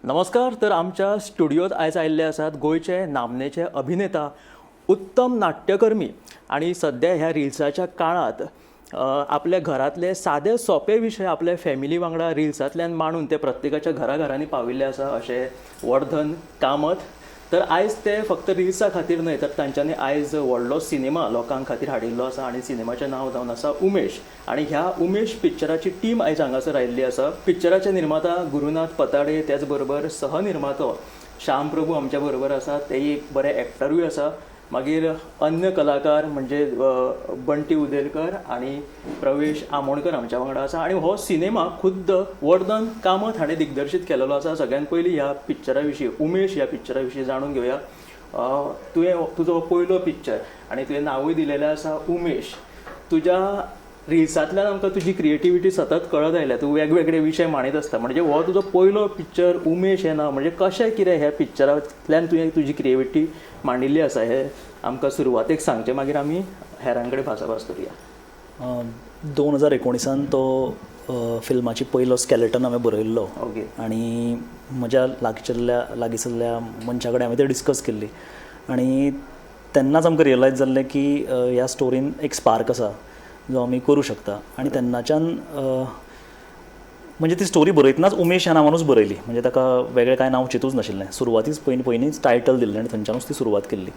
नमस्कार. तर आमच्या स्टुडियोत आयज आयिल्ले आसात गोंयचे नामनेचे अभिनेता, उत्तम नाट्यकर्मी आणि सध्या ह्या रिल्साच्या काळात आपल्या घरातले सादे सोपे विशय आपल्या फॅमिली वांगडा रिल्सांतल्यान मांडून ते प्रत्येकाच्या घराघरांनी पाविल्ले आसा अशे वर्धन कामत. तर आयज ते फक्त रिल्सा खातीर न्हय, तर तांच्यांनी आयज व्हडलो सिनेमा लोकां खातीर हाडिल्लो आसा आनी सिनेमाचें नांव जावन आसा उमेश. आनी ह्या उमेश पिक्चराची टीम आयज हांगासर आयिल्ली आसा. पिक्चराचे निर्माता गुरुनाथ पताडे, त्याच बरोबर सहनिर्मातो श्याम प्रभू आमच्या बरोबर आसा, तेय एक बरे एक्टरूय आसा. मागीर अन्य कलाकार म्हणजे बंटी उदेलकर आनी प्रवेश आमोणकर आमच्या वांगडा आसा. आनी हो सिनेमा खुद्द वर्धन कामत हाणें दिग्दर्शीत केलेलो आसा. सगळ्यात पयलीं ह्या पिक्चरा विशीं, उमेश ह्या पिक्चरा विशीं जाणून घेवया. तुवें तुजो हो पयलो पिक्चर आनी तुवें नांवूय दिलेलें आसा उमेश. तुज्या रिल्सांतल्यान आमकां तुजी क्रिएटिविटी सतत कळत आयल्या, तूं वेगवेगळे विशय मांडीत आसता. म्हणजे हो तुजो पयलो पिक्चर उमेश हें नांव, म्हणजे कशें कितें ह्या पिक्चरांतल्यान तुवें तुजी क्रिएटिविटी मांडिल्ली आसा हें आमकां सुरवातेक सांगचें, मागीर आमी हेरां कडेन भासाभास करुया. 2019 तो फिल्माची पयलो स्केलेटन हांवें बरयल्लो. आनी म्हज्या लागीसरल्या मनशा कडेन हांवें ते डिस्कस केल्ली आनी तेन्नाच आमकां रियलायज जाल्लें की ह्या स्टोरीन एक स्पार्क आसा जो आमी करूं शकता. आनी तेन्नाच्यान म्हणजे ती स्टोरी बरयतनाच उमेश ह्या नांवानूच बरयली, म्हणजे ताका वेगळें कांय नांव चिंतूच नाशिल्लें. सुरवातीच पयलीं पयलींच टायटल दिल्लें आनी थंयच्यानूच ती सुरवात केल्ली.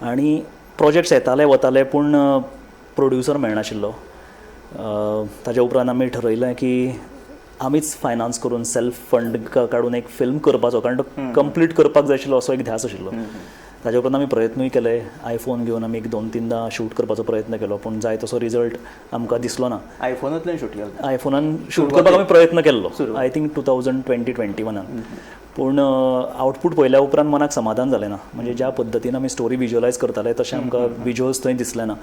आनी प्रोजेक्ट्स येताले वताले पूण प्रोड्युसर मेळनाशिल्लो. ताच्या उपरांत आमी ठरयलें की आमीच फायनान्स करून सेल्फ फंड काडून एक फिल्म करपाचो, कारण तो कंप्लीट करपाक जाय आशिल्लो असो एक ध्यास आशिल्लो. ताच्या उपरांत आमी प्रयत्नूय केले, आयफोन घेवन आमी एक दोन तिनदां शूट करपाचो प्रयत्न केलो पूण जाय तसो रिजल्ट आमकां दिसलो ना. आयफोनांतल्यान शूट केलें? आयफोनान शूट करपाक आमी प्रयत्न केल्लो, I think 2020-21, पूण आउटपूट पळयल्या उपरांत मनाक समाधान जालें ना. म्हणजे ज्या पद्दतीन आमी स्टोरी विज्युअलायज करताले तशें आमकां विज्युअल्स थंय दिसले ना.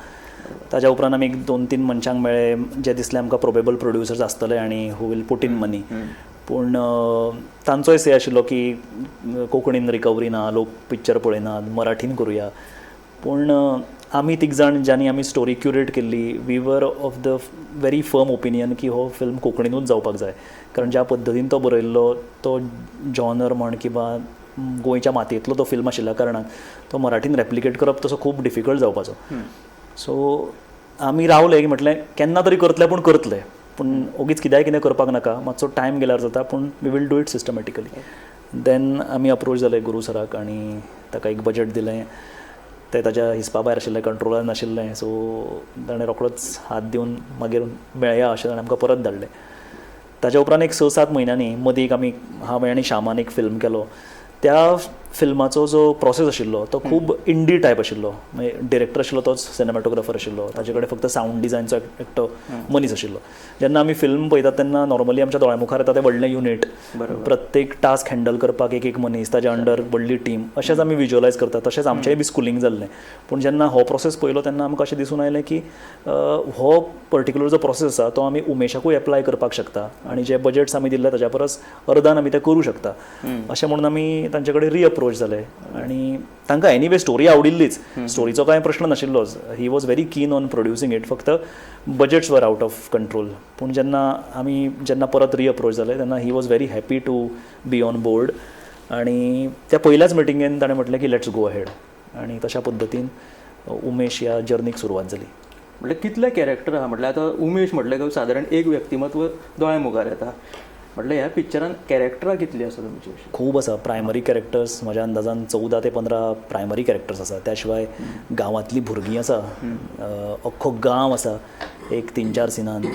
ताच्या उपरांत आमी एक दोन तीन मनशांक मेळ्ळे जे दिसले आमकां प्रोबेबल प्रोड्युसर्स आसतले आनी who will put in money, पूण तांचोय से आशिल्लो की कोंकणीन रिकवरी ना, लोक पिक्चर पळयनात, मराठीन करुया. पूण आमी तीग जाण ज्यांनी आमी स्टोरी क्युरेट केल्ली, we were of the very firm opinion की हो फिल्म कोंकणीनूच जावपाक जाय, कारण ज्या पद्दतीन तो बरयल्लो तो जॉनर म्हण किंवा गोंयच्या मातयेंतलो तो फिल्म आशिल्ल्या कारणान तो मराठीन रेप्लिकेट करप तसो खूब डिफिकल्ट जावपाचो. सो आमी रावले की म्हटलें केन्ना तरी करतले, पूण करतले, पूण ओगीच कित्याय कितें करपाक नाका, मातसो टायम गेल्यार जाता, पूण we will do it systematically. Then आमी अप्रोच जाले गुरू सराक आनी ताका एक बजट दिलें. तें ताच्या हिसपा भायर आशिल्लें, कंट्रोलान नाशिल्लें. सो ताणें रोखडोच हात दिवन मागीर मेळया अशें ताणें आमकां परत धाडलें. ताच्या उपरांत एक 6-7 म्हयन्यांनी मदीं एक आमी, हांवें आनी श्यामान एक फिल्म केलो. त्या फिल्माचो जो प्रोसेस आशिल्लो तो खूब इंडी टायप आशिल्लो. म्हणजे डिरेक्टर आशिल्लो तोच सिनेमॅटोग्राफर आशिल्लो, ताचे कडेन फक्त सावंड डिजायनचो एकटो मनीस आशिल्लो. जेन्ना आमी फिल्म पळयतात तेन्ना नॉर्मली आमच्या दोळ्या मुखार येता तें व्हडलें युनीट, प्रत्येक टास्क हँडल करपाक एक एक मनीस, ताच्या अंडर व्हडली टीम, अशेंच आमी विज्युअलायज करतात. तशेंच आमचेंय बी स्कुलींग जाल्लें. पूण जेन्ना हो प्रोसेस पळयलो तेन्ना आमकां अशें दिसून आयलें की हो पर्टिक्युलर जो प्रोसेस आसा तो आमी उमेशाकूय एप्लाय करपाक शकता आनी जे बजट्स आमी दिल्ले ताच्या परस अर्दान आमी ते करूं शकता अशें म्हणून आमी तांचे कडेन रिअप्रोच जाले. आनी तांकां एनिवे स्टोरी आवडिल्लीच, स्टोरीचो कांय प्रश्न नाशिल्लोच. He was very keen on producing it, फक्त budgets were out of control. पूण जेन्ना आमी जेन्ना परत रिअप्रोच जाले तेन्ना he was very happy to be on board आनी त्या पयल्याच मिटिंगेन ताणें म्हटलें की let's go ahead, आनी तशा पद्दतीन उमेश ह्या जर्नीक सुरवात जाली. म्हटल्यार कितले कॅरेक्टर आहा? म्हटल्यार आतां उमेश म्हटलें काय सादारण एक व्यक्तिमत्व दोळ्या मुखार येता, म्हटल्यार ह्या पिक्चरान कॅरेक्टरां कितलीं आसा तुमची? खूब आसा. प्रायमरी कॅरेक्टर्स म्हज्या अंदाजान 14 ते 15 प्रायमरी कॅरेक्टर्स आसा. त्या शिवाय गांवांतलीं भुरगीं आसा, अख्खो गांव आसा एक 3-4 सिनान,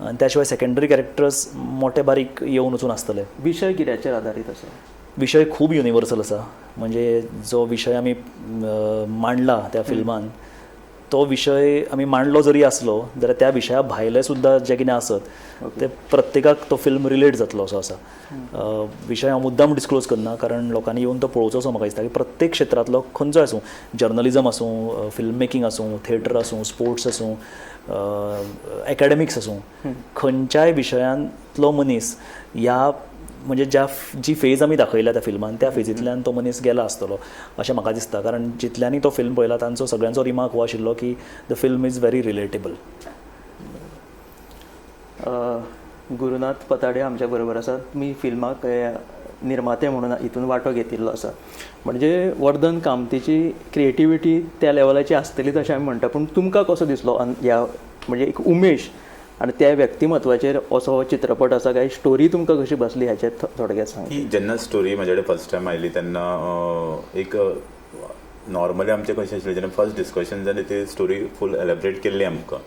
आनी त्या शिवाय सेकेंडरी कॅरेक्टर्स मोटे बारीक येवन वचून आसतले. विशय कित्याचेर आदारीत आसा? विशय खूब युनिवर्सल आसा. म्हणजे जो विशय आमी मांडला त्या फिल्मान तो विशय आमी मांडलो जरी आसलो जाल्यार त्या विशया भायले सुद्दां जें कितें आसत ते प्रत्येकाक तो फिल्म रिलेट जातलो असो आसा. विशय हांव मुद्दाम डिस्क्लोज करना, कारण लोकांनी येवन तो पळोवचो असो म्हाका दिसता की प्रत्येक क्षेत्रांतलो खंयचोय आसूं, जर्नलिजम आसूं, फिल्म मेकींग आसूं, थिएटर आसूं, स्पोर्ट्स आसूं, एकाडेमिक्स आसूं, खंयच्याय विशयांतलो मनीस ह्या म्हणजे ज्या जी फेज आमी दाखयल्या त्या फिल्मान त्या फेजींतल्यान तो मनीस गेला आसतलो अशें म्हाका दिसता. कारण जितल्यांनी तो फिल्म पळयला तांचो सगळ्यांचो रिमार्क हो आशिल्लो की the film is very relatable. Gurunath Patade आमच्या बरोबर आसा. तुमी फिल्माक निर्माते म्हणून हितून वांटो घेतिल्लो आसा. म्हणजे वर्धन कामतीची क्रिएटिविटी त्या लेवलाची आसतली तशें आमी म्हणटा, पूण तुमकां कसो दिसलो ह्या म्हणजे एक उमेश आनी त्या व्यक्तिमत्वाचेर असो हो चित्रपट आसा काय स्टोरी तुमकां कशी बसली हाचेर थोडक्यात सांग. ती जेन्ना स्टोरी म्हजे कडेन फर्स्ट टायम आयली तेन्ना एक नॉर्मली आमचें कशें आशिल्लें, जेन्ना फर्स्ट डिस्कशन जालें ती स्टोरी फूल एलेबरेट केल्ली आमकां.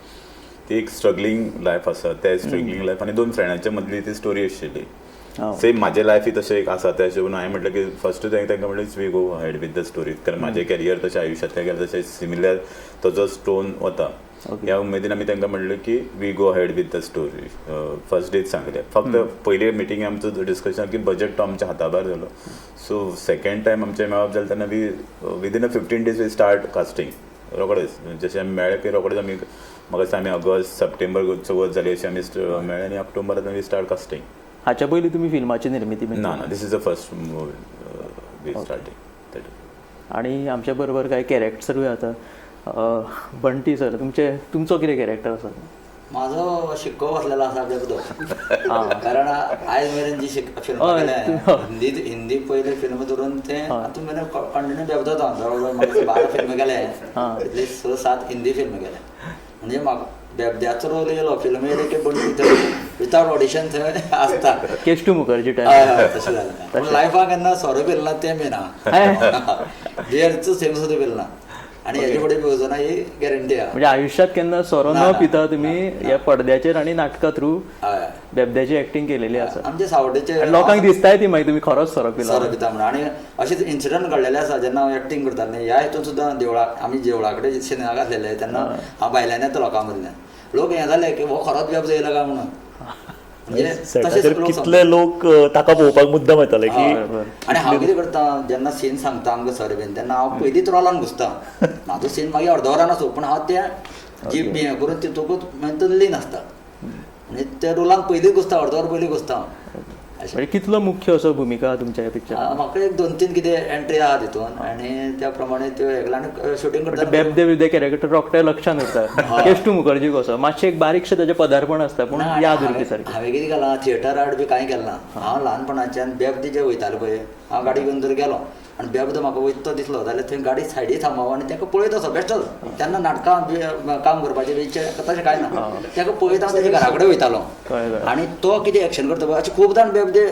ती एक स्ट्रगलींग लायफ आसा, त्या स्ट्रगलींग लायफ आनी दोन फ्रेंडांच्या मदली ती स्टोरी आशिल्ली. सेम म्हाजें लायफूय तशें एक आसा. त्या हिशोबान हांवें म्हटलें की फर्स्ट तांकां म्हणलें we go ahead with the story, कारण म्हाजें कॅरियर तशें आयुश्यांतलें गेलें तशें सिमिलर ताजो स्टोन वता. ह्या उमेदीन आमी तांकां म्हणलें की we go ahead with the story. First days सांगलें, फक्त पयली मिटींग आमचो डिस्कशन की बजट तो आमच्या हाता भायर जालो. सो सेकेंड टायम आमचें मेळप जालें तेन्ना we within a 15 days we start casting. रोखडेच जशें आमी मेळ्ळे की रोखडेच आमी म्हाका दिसता आमी ऑगस्ट सप्टेंबर चवथ जाली अशें आमी मेळ्ळे आनी ऑक्टोबरांत we start casting. हाच्या पयलीं तुमी फिल्माची निर्मिती? ना ना, this is the first movie we starting. आनी आमच्या बरोबर कांय कॅरेक्टरूय आतां. बंटी सर, तुमचो कितें कॅरेक्टर आसा? म्हाजो शिक्को बसलेलो आसा बेबदो, कारण आयज मेरेन जी फिल्मां केल्या हिंदी पयले फिल्म धरून ते आतां मेरेन कंटिन्यू बेबदोच हांव. जवळ जवळ म्हाका 12 फिल्मां केले, तितले 6-7 हिंदी फिल्मां केले. म्हणजे म्हाका बेबद्याचो रोल येयलो, फिल्म येयले की बंटी थंय वितावट ऑडिशन थंय आसता. केश्टू मुखर्जी टायम. हय हय, तशें जालें. पूण लायफाक केन्ना सोरो पिल ना, तें बी ना, बियरचो सेम सुद्दां पिल ना, आनी हेजे फुडें पिवचो ना ही गॅरंटी आहा. म्हणजे आयुष्यात केन्ना सोरो न पिता तुमी ह्या पडद्याचेर आनी नाटका थ्रू बेबद्याची एक्टिंग केलेली आसा. आमचे सावडेचे लोकांक दिसताय ती मागीर तुमी खरोच सोरो पिला, सोरो पिता म्हणून. आनी अशेंच इन्सिडंट घडलेले आसा जेन्ना हांव एक्टिंग करतालें ह्या हितून सुद्दां देवळा आमी देवळा कडेन सिनेमाक आसलेले तेन्ना हांव भायल्यान येता लोकां मदल्यान, लोक हें जालें की हो खरोच बेबदो येयला काय म्हणून. म्हणजे कितले लोक ताका पळोवपाक मुद्दम येताले की. आनी हांव कितें करता जेन्ना सीन सांगता आमकां सर बीन तेन्ना हांव पयलींच रोलान घुसता. म्हाजो सीन मागीर अर्द वरान आसूं, पूण हांव त्या जीप बी हें करून तितूकूच मागीर लीन आसता. म्हणजे त्या रोलान पयलींच घुसता, अर्द वर पयलीं घुसता हांव. म्हणजे कितलो मुख्य असो भुमिका तुमच्या ह्या पिक्चरान? म्हाका एक 2-3 कितें एंट्री आहा तितून आनी त्या प्रमाणे त्यो हें आनी शुटींग करता. बेबदे बिबदे कॅरेक्टर रोखडें लक्षांत उरता. केश्टू मुखर्जी कसो मातशें एक बारीकशें तेजें पदार्पण आसता, पूण याद उरपी सारकें. हांवें कितें केलां थिएटर आर्ट बी कांय केलें ना. हांव ल्हानपणाच्यान बेबदे जे वयताले पळय, हांव गाडी घेवन जर गेलो आनी बेबदो म्हाका वयता तो दिसलो जाल्यार थंय गाडी सायडी थांबोवप आनी ताका पळयत आसो बेश्टोच. तेन्ना नाटकां काम करपाचें बी तशें कांय ना, ताका पळयत हांव तेज्या घरा कडेन वयतालो आनी तो कितें एक्शन करता पळय अशें खूब जाण बेबदे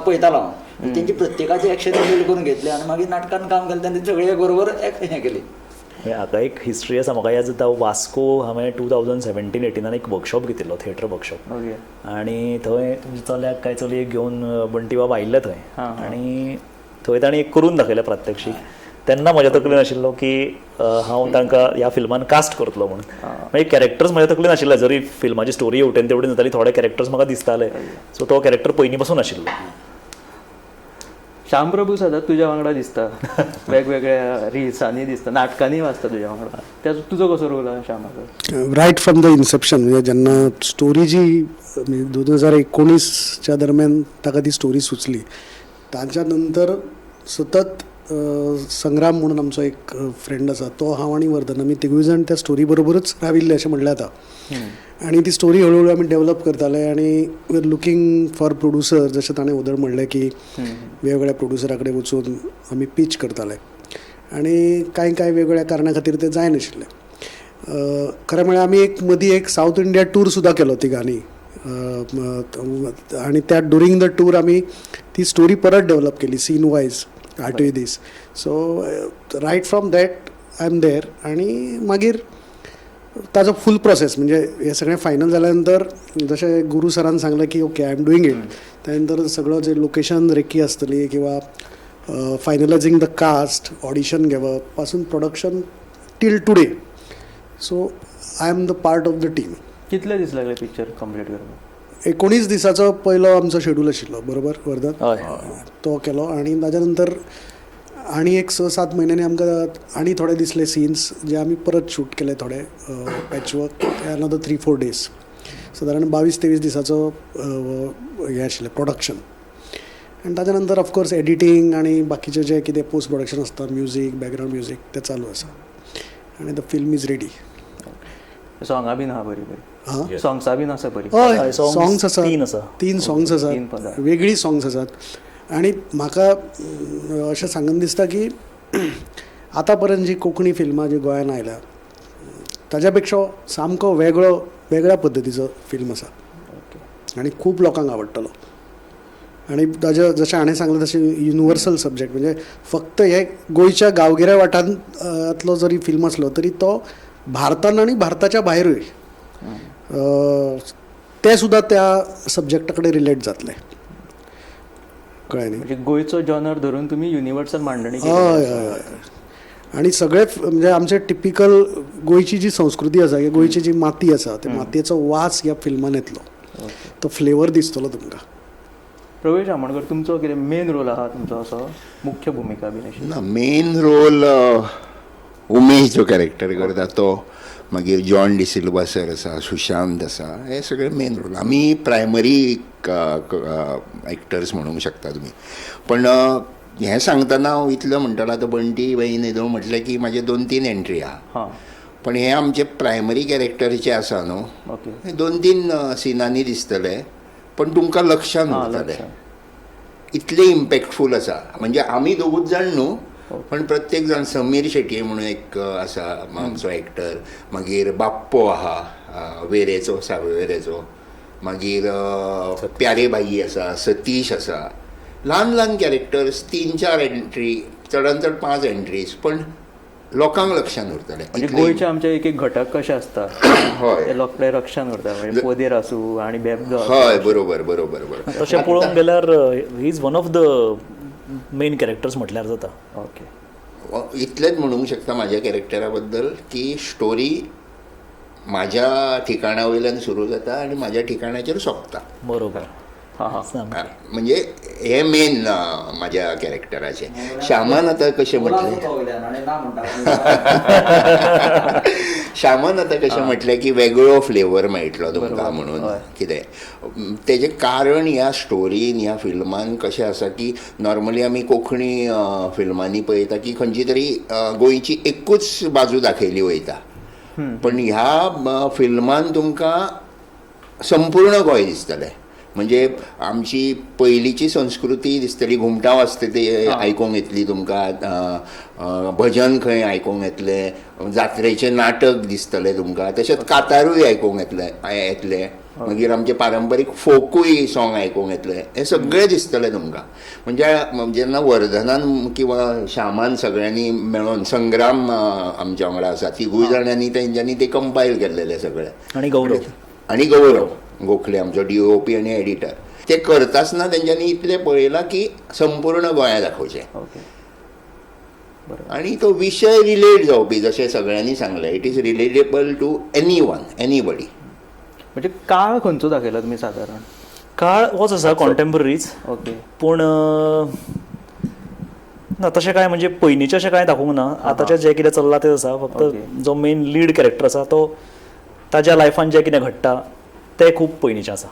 पळयतालो हांव. तेंची प्रत्येकाचें एक्शन फील करून घेतलें आनी मागीर नाटकान काम केलें तेन्ना सगळें बरोबर हें केली. हाका एक हिस्ट्री आसा. म्हाका याद जाता वास्को हांवें 2017-18 एक वर्कशॉप घेतिल्लो, थिएटर वर्कशॉप. आनी थंय तुमच्या चल्याक काय चलयेक घेवन बंटी बाब आयिल्ले थंय आनी थंय ताणें एक करून दाखयलें प्रात्यक्षीक. तेन्ना म्हज्या तकलेन आशिल्लो की हांव तांकां ह्या फिल्मान कास्ट करतलो म्हणून. मागीर कॅरेक्टर्स म्हज्या तकलेन आशिल्ले, जरी फिल्माची स्टोरी हेवटेन तेवटेन जाताली, थोडे कॅरेक्टर्स म्हाका दिसताले. सो तो कॅरेक्टर पयलीं पासून आशिल्लो. श्याम प्रभू सदांच तुज्या वांगडा दिसता, वेगवेगळ्या रिल्सांनी दिसता, नाटकांनी वाचता तुज्या वांगडा, त्याचो तुजो कसो रोल आसा श्यामाचो? रायट फ्रॉम the Inception, म्हणजे जेन्ना स्टोरी जी 2019च्या दरम्यान ताका ती स्टोरी सुचली, ताच्या नंतर सतत संग्राम म्हणून आमचो एक फ्रेंड आसा, तो हांव आनी वर्धन आमी तिगूय जाण त्या स्टोरी बरोबरच राविल्ले अशें म्हणलें जाता. आनी ती स्टोरी हळूहळू आमी डेवलप करताले आनी we are looking for producer. जशें ताणें उदळ म्हणलें की वेगवेगळ्या प्रोड्युसरा कडेन वचून आमी पीच करताले आनी कांय कांय वेगवेगळ्या कारणां खातीर तें जायनाशिल्लें. खरें म्हळ्यार आमी एक मदीं एक सावथ इंडिया टूर सुद्दां केलो तिगांनी आनी त्या ड्युरींग the tour आमी ती स्टोरी परत डेवलप केली सीन वायज 8 दीस. So right from that I am there. आनी मागीर ताजो फूल प्रोसेस म्हणजे हें सगळें फायनल जाल्या नंतर जशें गुरू सरान सांगलें की okay I am doing it, त्या नंतर सगळो जे लोकेशन रेकी आसतली किंवा फायनलायझींग the cast, audition घेवप पासून production till today. So I am the part of the team. कितले दीस लागले पिक्चर कंप्लीट करपाक? 19 दिसाचो पयलो आमचो शेड्यूल आशिल्लो, बरोबर वर्धन? तो केलो आनी ताज्या नंतर आनी एक 6-7 म्हयन्यांनी आमकां आनी थोडे दिसले सीन्स जे आमी परत शूट केले, थोडे पॅचवर्क, अनदर 3-4 डेज. सादारण 22-23 दिसाचो हें आशिल्लें प्रोडक्शन. आनी ताज्या नंतर ऑफकोर्स एडिटींग आनी बाकीचें जें कितें पोस्ट प्रोडक्शन आसता, म्युजीक, बॅकग्रावंड म्युजीक, तें चालू आसा आनी the film is ready. सोंगां बीन आहा बरी बरी, सोंग्सां बीन आसा बरी? हय, सोंग्स आसा, 3 सोंग्स आसात, वेगळीं सोंग्स आसात. आनी म्हाका अशें सांगन दिसता की आतां पर्यंत जी कोंकणी फिल्मां जी गोंयान आयल्या ताज्या पेक्षा सामको वेगळो वेगळ्या पद्दतीचो फिल्म आसा आनी खूब लोकांक आवडटलो. आनी ताजे जशें हाणें सांगलें तशें युनिवर्सल सब्जॅक्ट, म्हणजे फक्त हे गोंयच्या गांवगिऱ्या वाठारांतलो जरी फिल्म आसलो तरी तो भारतान आनी भारताच्या भायरूय ते सुद्दां त्या सब्जॅक्टा कडेन रिलेट जातले, कळ्ळें न्ही? म्हणजे गोंयचो जॉनर धरून तुमी युनिवर्सल मांडणी केली. हय हय हय. आनी सगळे म्हणजे आमचे टिपिकल गोंयची जी संस्कृती आसा किंवा गोंयची जी माती आसा त्या मातयेचो वास ह्या फिल्मान येतलो, तो फ्लेवर दिसतलो तुमकां. प्रवेश आमोणकर, तुमचो कितें मेन रोल आहा तुमचो असो मुख्य भुमिका बीन अशी? ना, मेन रोल उमेश जो कॅरेक्टर करता तो, मागीर जॉन डिसिल्वा सर आसा, सुशांत आसा, हे सगळे मेन रोल. आमी प्रायमरी एक्टर्स म्हणूंक शकता तुमी. पण हें सांगतना हांव इतलें म्हणटलो, आतां बंटी बाईन येदोळ म्हटलें की म्हाजे 2-3 एंट्री आहा, पण हे आमचे प्रायमरी कॅरेक्टर जे आसा न्हू, हे 2-3 सिनांनी दिसतले, पण तुमकां लक्षान उरतले, इतले इम्पॅक्टफूल आसा. म्हणजे आमी दोगूच जाण न्हू, पण प्रत्येक जाण, समीर शेटये म्हणून एक आसा आमचो एक्टर, मागीर बाप्पो आहा वेरेचो, सावयवेरेचो, मागीर प्यारे भाई आसा, सतीश आसा, ल्हान ल्हान कॅरेक्टर्स, 3-4 एंट्री, चडान चड 5 एंट्रीज, पण लोकांक लक्षान उरतले. म्हणजे गोंयचे आमचे एक एक घटक कशे आसता ते लोकांक लक्षान उरता, म्हणजे पोदेर आसूं आनी बेबदो. हय, बरोबर बरोबर बरोबर. तशें पळोवंक गेल्यार he is one of the main characters म्हटल्यार जाता. ओके, इतलेंच म्हणूंक शकता म्हाज्या कॅरेक्टरा बद्दल की स्टोरी म्हाज्या ठिकाणा वयल्यान सुरू जाता आनी म्हाज्या ठिकाणाचेर सोंपता. बरोबर. म्हणजे हे मेन म्हाज्या कॅरेक्टराचें. श्यामान आतां कशें म्हटलें, श्यामान आतां कशें म्हटलें की वेगळो फ्लेवर मेळटलो तुमकां म्हणून कितें, तेजें कारण ह्या स्टोरीन, ह्या फिल्मान कशें आसा की नॉर्मली आमी कोंकणी फिल्मांनी पळयता की खंयची तरी गोंयची एकूच बाजू दाखयली वयता, पण ह्या फिल्मान तुमकां संपूर्ण गोंय दिसतलें. म्हणजे आमची पयलींची संस्कृती दिसतली, घुमटां वाजता ते आयकूंक येतली तुमकां, भजन खंय आयकूंक येतलें, जात्रेचें नाटक दिसतलें तुमकां, तशेंच कातारूय आयकूंक येतलें, मागीर आमचें पारंपारीक फोकूय सॉंग आयकूंक येतलें, हें सगळें दिसतलें तुमकां. म्हणजे जेन्ना वर्धनान किंवा श्यामान सगळ्यांनी मेळोन, संग्राम आमच्या वांगडा आसा, तिगूय जाणांनी तेंच्यांनी ते कंपायल केल्लेलें सगळें, आनी गौरव गोखले आमचो DOP आनी एडिटर, ते करतासना तेंच्यांनी इतलें पळयलां की संपूर्ण गोंया दाखोवचें आनी तो विशय रिलेट जावपी, जशें सगळ्यांनी सांगलें, it is relatable to any one, anybody. म्हणजे काळ खंयचो दाखयला तुमी सादारण? काळ होच आसा कॉन्टेम्पररीच. ओके. पूण ना तशें कांय म्हणजे पयलींचें अशें कांय दाखोवंक ना, आतांचें जें कितें चल्लां तें आसा. फक्त जो मेन लीड कॅरेक्टर आसा तो ताज्या लायफान जें कितें घडटा तें खूब पयलींचें आसा.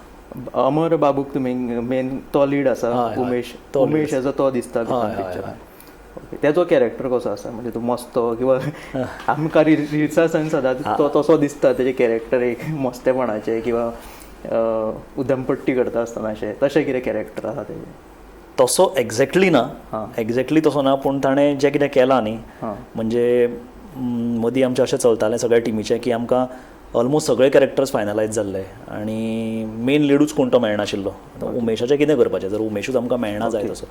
अमर बाबूक तुमी मेन तो लीड आसा, उमेश, उमेश आसा तो दिसता पिक्चरान. ओके, तेजो कॅरेक्टर कसो आसा? म्हणजे तो मस्तो किंवा आमकां रिल्सां सदांच तो तसो दिसता, तेजें कॅरेक्टर एक मस्तेपणाचें किंवा उदमपट्टी करता आसतना अशें तशें कितें कॅरेक्टर आसा तेजें? तसो एक्झॅक्टली ना, एक्झॅक्टली तसो ना, पूण ताणें जें कितें केलां न्ही, म्हणजे मदीं आमचें अशें चलतालें सगळ्या टिमीचें की आमकां ऑलमोस्ट सगळे कॅरेक्टर्स फायनलायज जाल्ले आनी मेन लिडूच कोण तो मेळनाशिल्लो. उमेशाचें कितें करपाचें जर उमेशूच आमकां मेळना जाय तसो,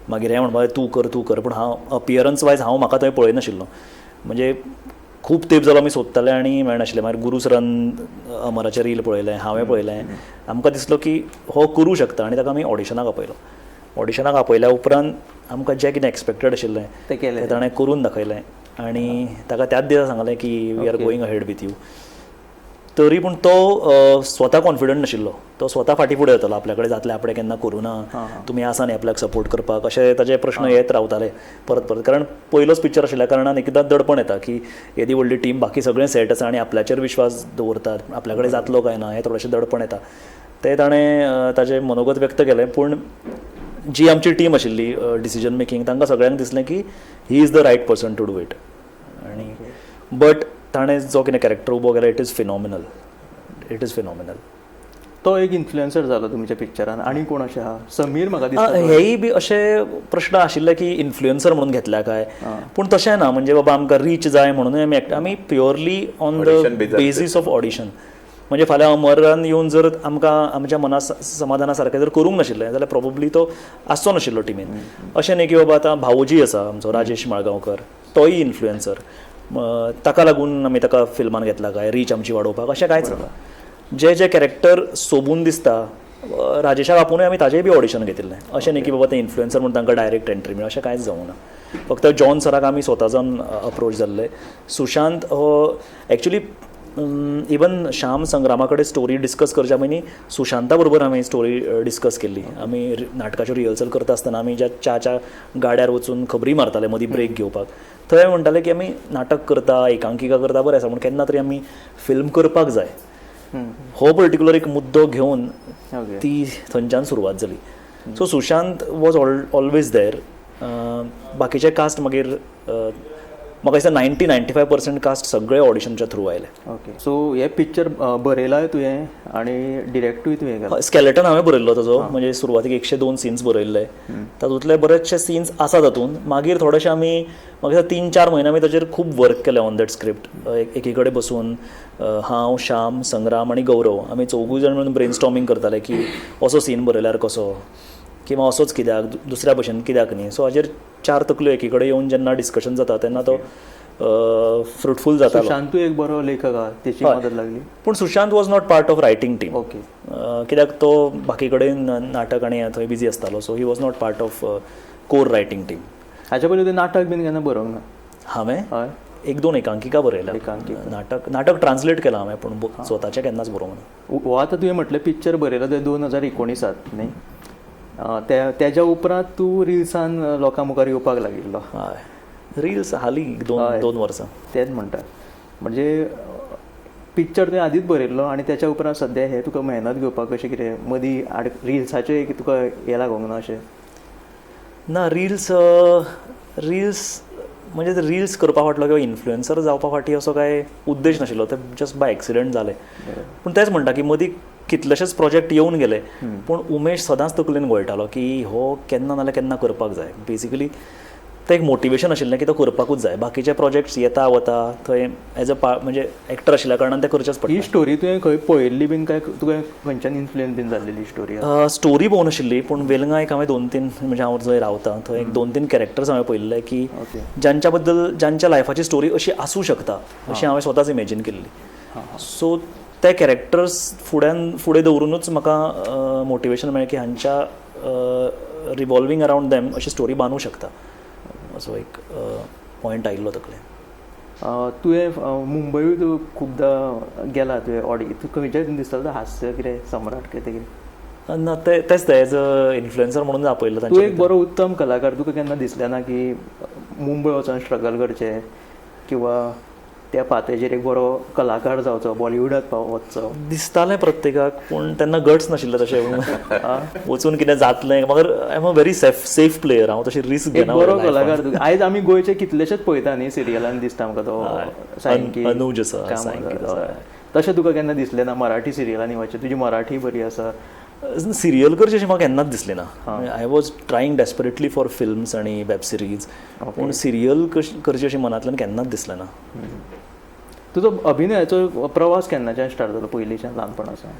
मागीर हें म्हणपाचें तूं कर तूं कर, पूण हांव अपियरन्स वायज हांव म्हाका थंय पळयनाशिल्लो. म्हणजे खूब तेंप जालो आमी सोदताले आनी मेळनाशिल्ले. मागीर गुरू सरान अमराचें रील पळयलें, हांवें पळयलें, आमकां दिसलो की हो करूं शकता आनी ताका आमी ऑडिशनाक आपयलो. ऑडिशनाक आपयल्या उपरांत आमकां जें कितें एक्सपेक्टेड आशिल्लें तें ताणें करून दाखयलें आनी ताका त्याच दिसा सांगलें की we are going ahead with you. तरी पूण तो स्वता कॉन्फिडंट नाशिल्लो, तो स्वता फाटीं फुडें जातालो, आपल्या कडेन जातलें, आपणें केन्ना करूं ना, तुमी आसा न्ही आपल्याक सपोर्ट करपाक, अशे ताजे प्रश्न येत रावताले परत परत. कारण पयलोच पिक्चर आशिल्ल्या कारणान एकदां दडपण येता की येदी व्हडली टीम, बाकी सगळें सेट आसा आनी आपल्याचेर विश्वास दवरतात, आपल्या कडेन जातलो काय ना हें थोडेशें दडपण येता. तें ताणें ताजें मनोगत व्यक्त केलें. पूण जी आमची टीम आशिल्ली डिसिजन मेकींग, तांकां सगळ्यांक दिसलें की he is the right person to do it. आनी बट ताणें जो कितें कॅरेक्टर उबो केला, it is phenomenal, it is phenomenal. तो एक इन्फ्लुएन्सर जालो तुमच्या पिक्चरान. आनी कोण अशें आहा? समीर म्हाका दिसता. हेय बी अशे प्रश्न आशिल्ले की इन्फ्लुएन्सर म्हणून घेतल्या काय, पूण तशें ना. म्हणजे बाबा आमकां रीच जाय म्हणूनय आमी आमी purely on the basis of audition. म्हणजे फाल्यां अमरान येवन जर आमकां आमच्या मना समाधाना सारकें जर करूंक नाशिल्लें जाल्यार प्रोबेबली तो आसचो नाशिल्लो टिमीन. अशें न्ही की बाबा आतां भावोजी आसा आमचो राजेश माळगांवकर, तोय इन्फ्लुएन्सर, ताका लागून आमी ताका फिल्मान घेतला काय रीच आमची वाडोवपाक, अशें कांयच ना. जे जे कॅरेक्टर सोबून दिसता राजेशाक आपोवनूय आमी ताजेय बी ऑडिशन घेतिल्लें. अशें न्ही की बाबा ते इन्फ्लुएन्सर म्हूण तांकां डायरेक्ट एंट्री मेळ्ळी, अशें कांयच जावंक ना. फक्त जॉन सराक आमी स्वता जावन अप्रोच जाल्ले. सुशांत हो एक्चुली इवन श्याम संग्रामा कडेन स्टोरी डिस्कस करच्या पयलीं सुशांता बरोबर आमी स्टोरी डिस्कस केल्ली. आमी नाटकाच्यो रिहर्सल करता आसतना आमी ज्या च्याच्या गाड्यार वचून खबरी मारताले मदीं ब्रेक घेवपाक, थंय म्हणटाले की आमी नाटक करता, एकांकिका करता, बरें आसा, पूण केन्ना तरी आमी फिल्म करपाक जाय. हो पर्टिक्युलर एक मुद्दो घेवन ती थंयच्यान सुरवात जाली. So Sushant was always there. बाकीचे कास्ट मागीर म्हाका दिसता 90-95% कास्ट सगळे ऑडिशनच्या थ्रू आयले. ओके, सो हे पिक्चर बरयलाय तुवें आनी डिरेक्टूय तुवें केला? स्केलेटन हांवें बरयल्लो ताजो, म्हणजे सुरवातीक 102 सीन्स बरयल्ले, तातूंतले बरेचशे सीन्स आसा तातूंत. मागीर थोडेशे आमी म्हाका दिसता 3-4 म्हयने आमी ताजेर खूब वर्क केलें ऑन that script. एकी कडेन बसून हांव, श्याम, संग्राम आनी गौरव आमी चौगूय जाण मेळून ब्रेनस्टॉर्मिंग करताले की असो सीन बरयल्यार कसो, किंवा असोच कित्याक, दुसऱ्या भशेन कित्याक न्ही. सो हाजेर 4 तकल्यो एकी कडेन येवन जेन्ना डिस्कशन जाता तेन्ना तो फ्रुटफूल जाता. सुशांतूय एक बरो लेखक आहा, तेची मदत लागली. पूण Sushant was not part of writing team. Okay, कित्याक तो बाकी कडेन नाटक आनी थंय बिजी आसतालो. So he was not part of core writing team. हाच्या पयलीं तुवें नाटक बीन केन्ना बरोवंक ना? हांवें 1-2 एकांकिका बरयल्या. नाटक ट्रान्सलेट केलां हांवें, पूण स्वताचें केन्नाच बरोवंक ना. हो आतां तुवें म्हटलें पिक्चर बरयलां तें 2019 न्ही, तेज्या उपरांत तूं रिल्सान लोकां मुखार येवपाक लागिल्लो. हय, रिल्स हालीं 2 वर्सां. तेंच म्हणटा, म्हणजे पिक्चर तुवें आदींच बरयल्लो आनी तेच्या उपरांत सद्या हें तुका मेहनत घेवपाक कशें कितें मदीं आड रिल्साचें एक तुका हें लागूंक ना अशें? ना, रिल्स रिल्स म्हणजे रिल्स करपा फाटलो किंवा इन्फ्लुएन्सर जावपा फाटी असो कांय उद्देश नाशिल्लो, ते जस्ट बाय एक्सिडंट जालें. पूण तेंच म्हणटा की मदीं कितलेशेच प्रोजेक्ट येवन गेले, पूण उमेश सदांच तकलेन घोळटालो की हो केन्ना नाल्यार केन्ना करपाक जाय. बेसिकली तें एक मोटिवेशन आशिल्लें की तो करपाकूच जाय. बाकीचे प्रोजेक्ट्स येता वता थंय एज अ म्हणजे एक्टर आशिल्ल्या कारणान तें करचेंच पडटा. ही स्टोरी तुवें खंय पळयल्ली बीन काय तुवें खंयच्यान इन्फ्लुएन्स बीन जाल्लेली स्टोरी? स्टोरी पळोवंक नाशिल्ली, पूण वेलंगा एक हांवें 2-3 म्हणजे हांव जंय रावता थंय एक 2-3 कॅरेक्टर्स हांवें पळयल्ले की ज्यांच्या बद्दल ज्यांच्या लायफाची स्टोरी अशी आसूं शकता अशी हांवें स्वताच इमेजीन केल्ली. सो ते कॅरेक्टर्स फुड्यान फुडें दवरुनूच म्हाका मोटिवेशन मेळ्ळें की हांच्या रिवॉल्वींग अरावंड दॅम अशी स्टोरी बांदूं शकता, असो एक पॉयंट आयिल्लो तकलेन. तुवें मुंबयूय तूं खुबदां गेला, तुवें ऑडि तूं खंयच्या हितून दिसतालो हास्य कितें सम्राट कितें कितें? ना, तेंच तें एज अ इन्फ्लुएन्सर म्हणून आपयल्लो. तूं एक बरो उत्तम कलाकार, तुका केन्ना दिसलें ना की मुंबय वचोन स्ट्रगल करचें किंवा त्या पात्याचेर एक बरो कलाकार जावचो, बॉलिवूडात वचचो? दिसतालें प्रत्येकाक, पूण तेन्ना गट्स नाशिल्ले तशें वचून कितें जातलें. मगर I am a very safe player, हांव तशी रिस्क घेना. बरो कलाकार तुका. आयज आमी गोंयचे कितलेशेच पळयता न्ही सिरियलान, दिसता आमकां तो सायंकी अनुज आसा. तशें तुका केन्ना दिसलें ना मराठी सिरियलांनी वचचें? तुजी मराठी बरी आसा. सिरियल करचें अशें म्हाका केन्नाच दिसलें ना. I was trying desperately for films आनी वेब सिरीज, पूण सिरियल करचें अशें मनांतल्यान केन्नाच दिसलें ना. तुजो अभिनयाचो प्रवास केन्नाच्यान स्टार्ट जालो? पयलींच्यान ल्हानपणासावन?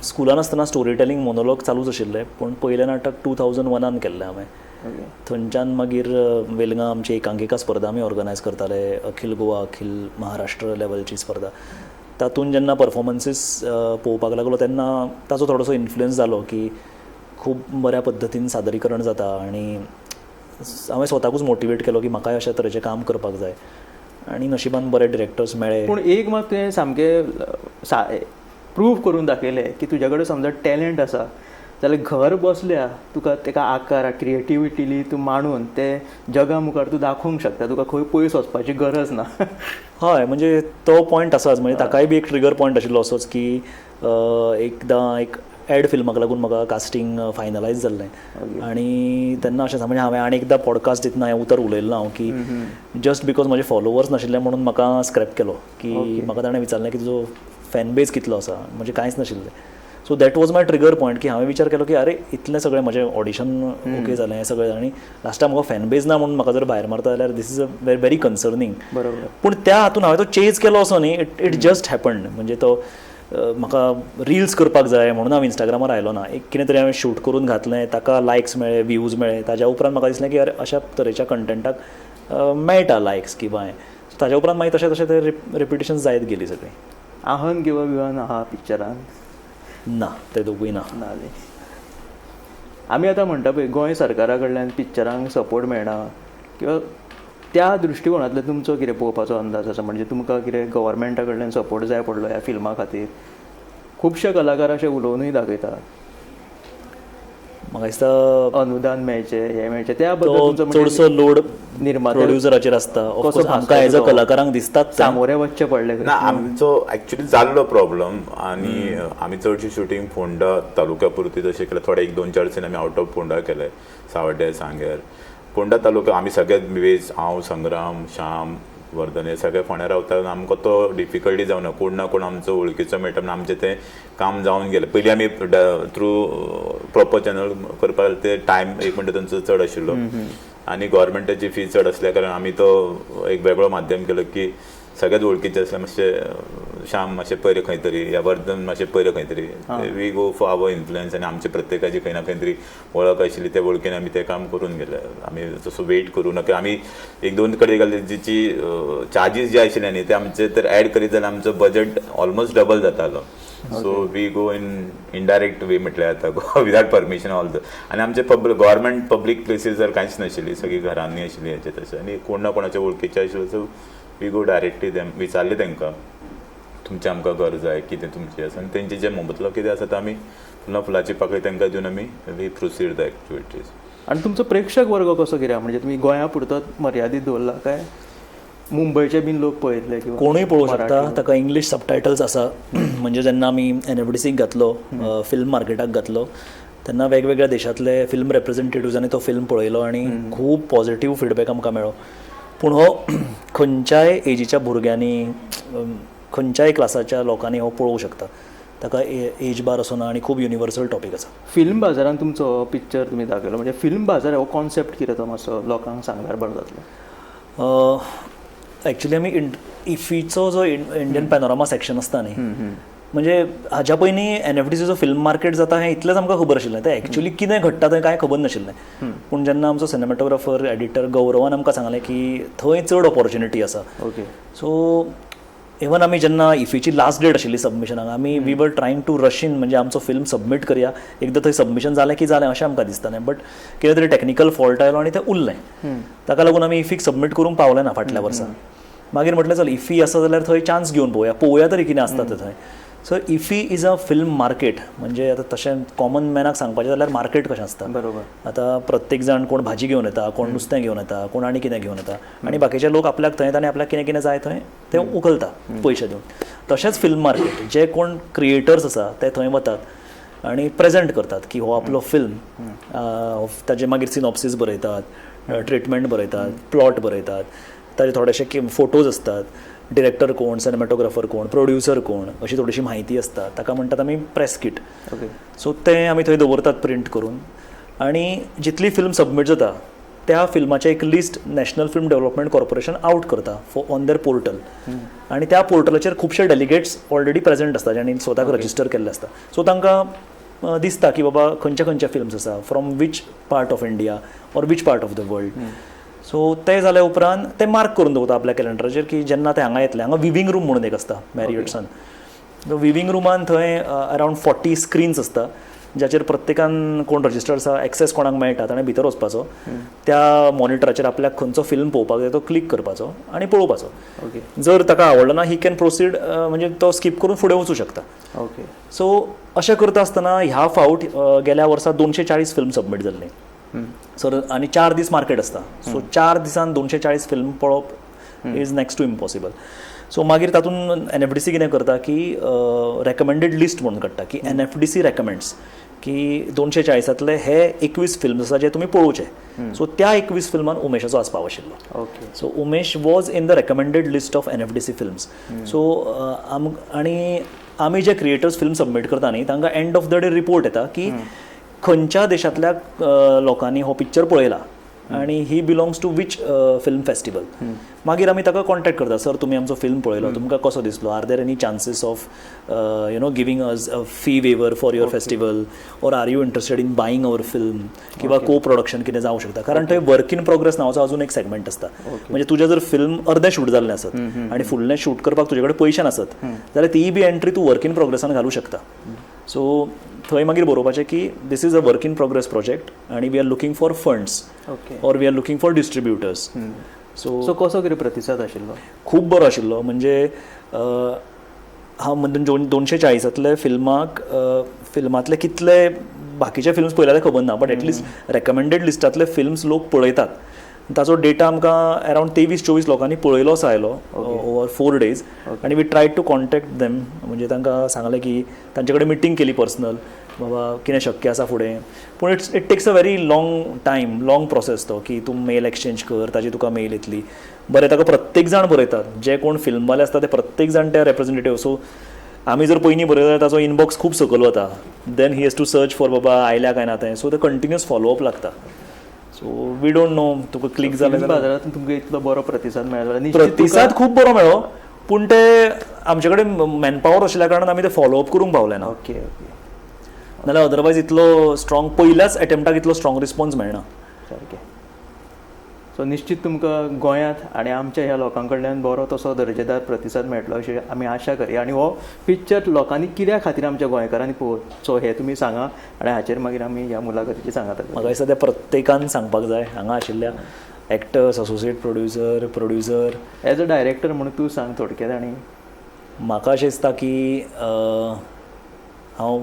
स्कुलान आसतना स्टोरी टेलिंग मोनोलॉग चालूच आशिल्लें, पूण पयलें नाटक 2001 केल्लें हांवें. थंयच्यान मागीर वेलंगा आमची एकांकिका स्पर्धा आमी ऑर्गनायज करताले, अखिल गोवा अखिल महाराष्ट्र लेवलची स्पर्धा. तातूंत जेन्ना परफॉर्मन्सीस पळोवपाक लागलो तेन्ना ताचो थोडोसो इन्फ्लुएन्स जालो की खूब बऱ्या पद्दतीन सादरीकरण जाता आनी हांवें स्वताकूच मोटिवेट केलो की म्हाकाय अशा तरेचें काम करपाक जाय आनी नशिबान बरे डिरेक्टर्स मेळ्ळे. पूण एक मात तुवें सामकें प्रूव करून दाखयलें की तुज्या कडेन समजा टॅलंट आसा जाल्यार घर बसल्या तुका तेका आकार क्रिएटिविटीली तूं मांडून ते जगा मुखार तूं दाखोवंक शकता, तुका खंय पयस वचपाची गरज ना. हय, म्हणजे तो पॉयंट आसाच. म्हणजे ताकाय बी एक ट्रिगर पॉयंट आशिल्लो असोच की एकदां एक एड फिल्माक लागून म्हाका कास्टींग फायनलायज जाल्लें आनी तेन्ना अशें म्हणजे हांवें आनी एकदां पॉडकास्ट दितना हें उतर उलयल्लें हांव की जस्ट because म्हजे फॉलोवर्स नाशिल्ले म्हणून म्हाका स्क्रॅप केलो की म्हाका ताणें विचारलें की तुजो फॅन बेज कितलो आसा, म्हणजे कांयच नाशिल्लें. So that was my trigger point की हांवें विचार केलो की अरे इतलें सगळें म्हजें ऑडिशन ओके जालें हें सगळें आनी लास्टाक म्हाका फॅन बेज ना म्हणून म्हाका जर भायर मारता जाल्यार this is a very very concerning. बरोबर. पूण त्या हातून हांवें तो चेज केलो असो न्ही, it it just happened. म्हणजे तो म्हाका रिल्स करपाक जाय म्हणून हांव इंस्टाग्रामार आयलो ना, एक कितें तरी हांवें शूट करून घातलें, ताका लायक्स मेळ्ळे, व्यूज मेळ्ळे. ताज्या उपरांत म्हाका दिसलें की अरे अशा तरेच्या कंटेंटाक मेळटा लायक्स किंवा हें. सो ताज्या उपरांत मागीर तशें तशें ते रिपिटिशन जायत गेली सगळीं. आहन किंवा विवान आहा पिक्चरान? ना, ते दोगूय ना. ना. आमी आतां म्हणटा पळय गोंय सरकारा कडल्यान पिक्चरांक सपोर्ट मेळना किंवा त्या दृश्टिकोणांतल्यान तुमचो कितें पळोवपाचो अंदाज आसा, म्हणजे तुमकां कितें गव्हर्मेंटा कडल्यान सपोर्ट जाय पडलो ह्या फिल्मा खातीर? खुबशे कलाकार अशे उलोवनूय दाखयतात, म्हाका दिसता अनुदान मेळचें, हें मेळचें, त्या बद्दल तुमचो चडसो लोड निर्माते प्रोड्युसराचेर आसता. ऑफकोर्स आमकां एज अ कलाकारांक दिसतात सामोरे वचचें पडलें ना. आमचो एक्चुअली जाल्लो प्रॉब्लम आनी आमी चडशी शुटींग फोंडा तालुक्या पुरती तशें केलें, थोडे एक दोन चार सीन आमी आवट ऑफ फोंडा केले, सावड्डे, सांग्यार, फोंडा तालुका आमी सगळेच वेज, हांव, संग्राम, श्याम, वर्धन हे सगळे फोंड्या रावता. आमकां तो डिफिकल्टी जावना, कोण ना कोण आमचो वळखीचो मेळटा म्हणून आमचें तें काम जावन गेलें. पयलीं आमी थ्रू प्रॉपर चॅनल करपाक ते टायम एक म्हणटा तांचो चड आशिल्लो आनी गव्हर्मेंटाची फी चड आसल्या कारणान आमी तो एक वेगळो माध्यम केलो की सगळेच वळखीचे आसले, मातशें श्याम मातशें पयर खंय तरी या वर्धन मातशें पयर खंय तरी, we go for our influence आनी आमचे प्रत्येकाची खंय ना खंय तरी वळख आशिल्ली, त्या वळखीन आमी तें काम करून गेले. आमी तसो वेट करूं नाका, आमी एक दोन कडेन गेले जिची चार्जीस जे आशिल्ले न्ही ते आमचे तर एड करीत जाल्यार आमचो बजट ऑलमोस्ट डबल जातालो. So we go in indirect way म्हटल्यार जाता, विदाउट परमिशन ऑल the. आनी आमचे पब्लिक गव्हर्मेंट पब्लीक प्लेसीस जर कांयच नाशिल्ली, सगळीं घरांनी आशिल्ली हेचे तशें आनी कोण ना कोणाच्या वळखीचे आशिल्ले, so we go directly them, विचारले तांकां तुमचें आमकां गरज जाय कितें तुमचें आसा आनी तेंचे जे मोबदलो कितें आसा ते आमी पुन्हा फुलाची पाकळी तांकां दिवन आमी we proceed the activities. आनी तुमचो प्रेक्षक वर्ग कसो कितें, म्हणजे तुमी गोंया पुरतोच मर्यादीत दवरला काय मुंबयचे बीन लोक पळयतले किंवा कोणूय पळोवंक शकता? ताका इंग्लीश सबटायटल्स आसा. म्हणजे जेन्ना आमी एनएफडीसीक घातलो, फिल्म मार्केटाक घातलो, तेन्ना वेगवेगळ्या देशांतले फिल्म रेप्रेझेंटेटिव्जांनी तो फिल्म पळयलो आनी खूब पॉझिटीव फिडबॅक आमकां मेळ्ळो. पूण हो खंयच्याय एजीच्या भुरग्यांनी, खंयच्याय क्लासाच्या लोकांनी हो पळोवंक शकता, ताका एज बार असो ना आनी खूब युनिवर्सल टॉपीक आसा. फिल्म बाजारान तुमचो पिक्चर तुमी दाखयलो, म्हणजे फिल्म बाजार हो कॉन्सेप्ट कितें तो मातसो लोकांक सांगल्यार बरो जातलो. एक्चुली आमी इफीचो जो इंडियन पॅनोरामा सेक्शन आसता न्ही, म्हणजे हाज्या पयलीं एनएफडीसीचो फिल्म मार्केट जाता हें इतलेंच आमकां खबर आशिल्लें, तें एक्चुली कितें घडटा थंय कांय खबर नाशिल्लें. पूण जेन्ना आमचो सिनेमॅटोग्राफर एडिटर गौरवान आमकां सांगलें की थंय चड ऑपॉर्च्युनिटी आसा. ओके. सो इवन आमी जेन्ना इफीची लास्ट डेट आशिल्ली सबमिशनाक, आमी we were trying to rush in, म्हणजे आमचो फिल्म सबमीट करया, एकदां थंय सबमिशन जालें की जालें अशें आमकां दिसतालें. बट कितें तरी टॅक्निकल फॉल्ट आयलो आनी तें उरलें, ताका लागून आमी इफीक सबमीट करूंक पावले ना फाटल्या वर्सा. मागीर म्हटलें चल इफी आसा जाल्यार थंय चान्स घेवन पळोवया, पळोवया तरी कितें आसता तें थंय. So IFFI is a film market, म्हणजे आतां तशें कॉमन मॅनाक सांगपाचें जाल्यार मार्केट कशें आसता. बरोबर. आतां प्रत्येक जाण कोण भाजी घेवन येता, कोण नुस्तें घेवन येता, कोण आनी कितें घेवन येता आनी बाकीचे लोक आपल्याक थंय आनी आपल्याक कितें कितें जाय थंय ते उखलता पयशे दिवन. तशेंच फिल्म मार्केट, जे कोण क्रिएटर्स आसा ते थंय वतात आनी प्रेजेंट करतात की हो आपलो फिल्म, ताजे मागीर सिनॉप्सीस बरयतात, ट्रिटमेंट बरयतात, प्लॉट बरयतात, ताजे थोडेशे फोटोज आसतात, डिरेक्टर कोण, सिनेमॅटोग्राफर कोण, प्रोड्युसर कोण, अशी थोडीशी म्हायती आसता. ताका म्हणटात आमी प्रेस किट. ओके. सो तें आमी थंय दवरतात प्रिंट करून आनी जितली फिल्म सबमीट जाता त्या फिल्माचें एक list national film development corporation out करता ऑन there portal आनी त्या पोर्टलाचेर खुबशे डेलिगेट्स ऑलरेडी प्रेझेंट आसता जांणी स्वताक रजिस्टर केल्ले आसता. सो तांकां दिसता की बाबा खंयच्या खंयच्या फिल्म्स आसा, from which part of India or which part of the world. So तें जाल्या उपरांत ते मार्क करून दवरता आपल्या कॅलेंडराचेर की जेन्ना ते हांगा येतले. हांगा विवींग रूम म्हणून एक आसता मॅरियट्सान, विवींग रुमान थंय अरावंड 40 स्क्रीन्स आसता ज्याचेर प्रत्येकान कोण रजिस्टर्ड आसा एक्सेस कोणाक मेळटा ताणें भितर वचपाचो, त्या मॉनिटराचेर आपल्याक खंयचो फिल्म पळोवपाक जाय तो क्लिक करपाचो आनी पळोवपाचो. ओके. जर ताका आवडलो ना he can proceed, म्हणजे तो स्कीप करून फुडें वचूं शकता. ओके. सो अशें करता आसतना ह्या फावट गेल्या वर्सा 240 फिल्म सबमीट जाल्लीं सर, आनी 4 दीस मार्केट आसता. सो 4 दिसान 240 फिल्म पळोवप is next to impossible. So मागीर तातूंत एनएफडीसी कितें करता की रेकमेंडेड लिस्ट म्हणून काडटा की एनएफडीसी रेकमेंड्स की 240तले हे 21 फिल्म्स आसा जे तुमी पळोवचे. सो त्या 21 फिल्मान उमेशाचो आस्पाव आशिल्लो. Okay. So Umesh was in the recommended list of NFDC films. So आनी आमी जे क्रिएटर्स फिल्म सबमीट करता न्ही, तांकां end of the day report येता की खंयच्या देशांतल्या लोकांनी हो पिक्चर पळयला आनी he belongs to which film festival. मागीर आमी ताका कॉन्टॅक्ट करता, सर तुमी आमचो फिल्म पळयलो, तुमकां कसो दिसलो, are there any chances of giving us a fee waiver for your festival or are you interested in buying our film किंवा को प्रोडक्शन कितें जावंक शकता. कारण थंय वर्क इन प्रोग्रेस नांवाचो अजून एक सेगमेंट आसता. म्हणजे तुजें जर फिल्म अर्दें शूट जाल्लें आसत आनी फुडलें शूट करपाक तुजे कडेन पयशे नासत जाल्यार तीय बी एंट्री तूं वर्क इन प्रोग्रेसान घालूं शकता. सो थंय मागीर बरोवपाचें की this is a work in progress project आनी we are looking for funds or we are looking for distributors. So so कसो कितें प्रतिसाद आशिल्लो? खूब बरो आशिल्लो. म्हणजे हांव म्हणजे 240तले फिल्माक फिल्मांतले कितले बाकीचे फिल्म्स पळयल्या ते खबर ना, बट एटलिस्ट रेकमेंडेड लिस्टांतले फिल्म्स लोक पळयतात. ताचो डेटा आमकां अरावंड 23-24 लोकांनी पळयलो असो आयलो ओवर 4 डेज. आनी we try to contact them, म्हणजे तांकां सांगलें की तांचे कडेन मिटींग केली पर्सनल, बाबा कितें शक्य आसा फुडें. पूण it takes a very long time, long process तो की तूं मेल एक्सचेंज कर, ताजी तुका मेल येतली. बरें, ताका प्रत्येक जाण बरयतात, जे कोण फिल्मवाले आसता ते प्रत्येक जाण त्या रेप्रेझेंटेटीव. सो आमी जर पयलीं बरयता जाल्यार ताचो इनबॉक्स खूब सकयल वता, then he has to search for बाबा आयल्या काय ना तें. सो ते कंटिन्युअस फॉलोअप लागता. सो we don't know तुका क्लिक जालें जाल्यार. बाजारांत तुमकां इतलो बरो प्रतिसाद मेळ्ळो? प्रतिसाद खूब बरो मेळ्ळो, पूण ते आमचे कडेन मॅनपावर आशिल्ल्या कारणान आमी ते फॉलोअप करूंक पावले ना. Okay okay. नाल्यार अदरवायज इतलो स्ट्रॉंग पयल्याच एटेम्प्टाक इतलो स्ट्रॉंग रिस्पॉन्स मेळना. सारकें. सो निश्चित तुमकां गोंयांत आनी आमच्या ह्या लोकां कडल्यान बरो तसो दर्जेदार प्रतिसाद मेळटलो अशी आमी आशा करया. आनी हो पिक्चर लोकांनी कित्या खातीर आमच्या गोंयकारांनी पळोवचो हें तुमी सांगा आनी हाचेर मागीर आमी ह्या मुलाखतीची सांगात. म्हाका दिसता तें प्रत्येकान सांगपाक जाय, हांगा आशिल्ल्या actors, associate producer, producer. As a director म्हणून तूं सांग थोडक्यात. आनी म्हाका अशें दिसता की हांव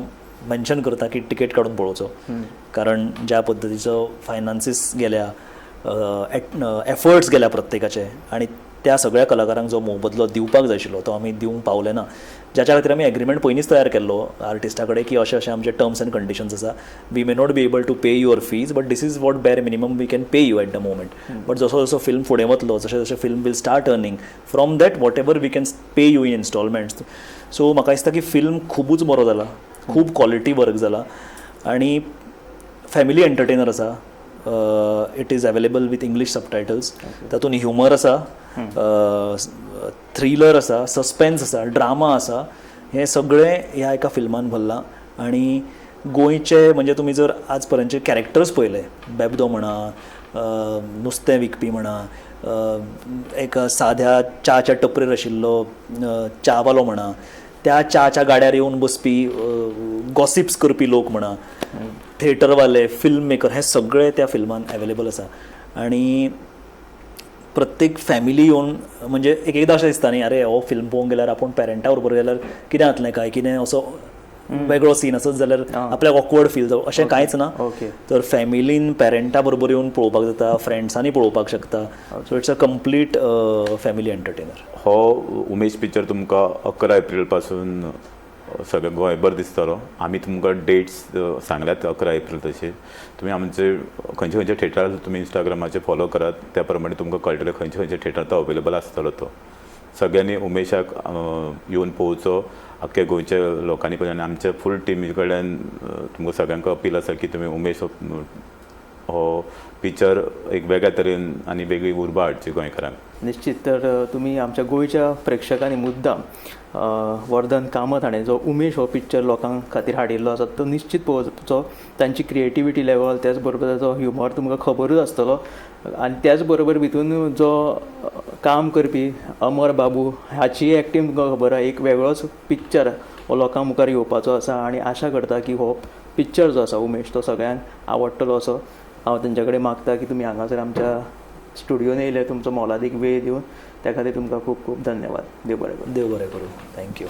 मेन्शन करता की टिकेट काडून पळोवचो, कारण ज्या पद्दतीचो फायनान्सीस गेल्या, एफर्ट्स गेल्या प्रत्येकाचे, आनी त्या सगळ्या कलाकारांक जो मोबदलो दिवपाक जाय आशिल्लो तो आमी दिवंक पावले ना. ज्याच्या खातीर आमी एग्रीमेंट पयलींच तयार केल्लो आर्टिस्टा कडेन की अशें अशें आमचे टर्म्स एंड कंडिशन्स आसा, we may not be able to pay your fees but this is what bare minimum we can pay you at the moment. But जसो जसो फिल्म फुडें वतलो, जशें जशें film will start earning from that whatever we can pay you in installments. So म्हाका दिसता की film खुबूच बरो जाला, खूब क्वॉलिटी वर्क जाला आनी फॅमिली एंटरटेनर आसा. It is available with English subtitles. तातूंत ह्युमर आसा, थ्रिलर आसा, सस्पेन्स आसा, ड्रामा आसा, हें सगळें ह्या एका फिल्मान भरलां. आनी गोंयचे म्हणजे तुमी जर आज पर्यंतचे कॅरेक्टर्स पळयले, बेबदो म्हणा, नुस्तें विकपी म्हणा, एक साद्या च्याच्या टपरेर आशिल्लो च्यावालो म्हणा, त्या च्याच्या गाड्यार येवन बसपी गॉसिप्स करपी लोक म्हणा, थिएटरवाले, फिल्म मेकर, हे सगळे त्या फिल्मान अवेलेबल आसा. आनी प्रत्येक फॅमिली येवन म्हणजे एक एकदां अशें दिसता न्ही, अरे हो फिल्म पळोवंक गेल्यार आपूण पेरंटा बरोबर गेल्यार कितें जातलें काय, कितें असो वेगळो सीन आसत जाल्यार आपल्याक ऑकवर्ड फील जावं, अशें कांयच ना. तर फॅमिलीन पेरंटा बरोबर येवन पळोवपाक जाता, फ्रेंड्सांनी पळोवपाक शकता. So it's a complete family entertainer. हो उमेश पिक्चर तुमकां 11 एप्रील पासून सगळें गोंयभर दिसतलो. आमी तुमकां डेट्स सांगल्यात 11 एप्रील तशें. तुमी आमचे खंयचे खंयचे थिएटर तुमी इंस्टाग्रामाचेर फॉलो करात, त्या प्रमाणे तुमकां कळटलें खंयचे खंयचे थिएटर तो अवेलेबल आसतलो. तो सगळ्यांनी उमेशाक येवन पळोवचो, आख्ख्या गोंयच्या लोकांनी पळय. आनी आमच्या फूल टिमी कडल्यान तुमकां सगळ्यांक अपील आसा की तुमी उमेश हो पिक्चर एक वेगळ्या तरेन आनी वेगळी उर्बा हाडची गोंयकारांक. निश्चित. तर तुमी आमच्या गोंयच्या प्रेक्षकांनी मुद्दाम वर्धन कामत हाणें जो उमेश हो पिक्चर लोकां खातीर हाडिल्लो आसा तो निश्चित पळोवचो. तांची क्रिएटिविटी लेवल, त्याच बरोबर ताचो ह्युमर तुमकां खबरूच आसतलो. आनी त्याच बरोबर भितून जो काम करपी अमर बाबू हाची एक्टींग तुमकां खबर आसा. एक वेगळोच पिक्चर हो लोकां मुखार येवपाचो आसा आनी आशा करता की हो पिक्चर जो आसा उमेश तो सगळ्यांक आवडटलो असो हांव तेंच्या कडेन मागता की तुमी हांगासर आमच्या स्टुडियोन येयले, तुमचो मोलादीक वेळ दिवन, त्या खातीर तुमकां खूब खूब धन्यवाद. देव बरें करूं. देव बरें करूं. Thank you.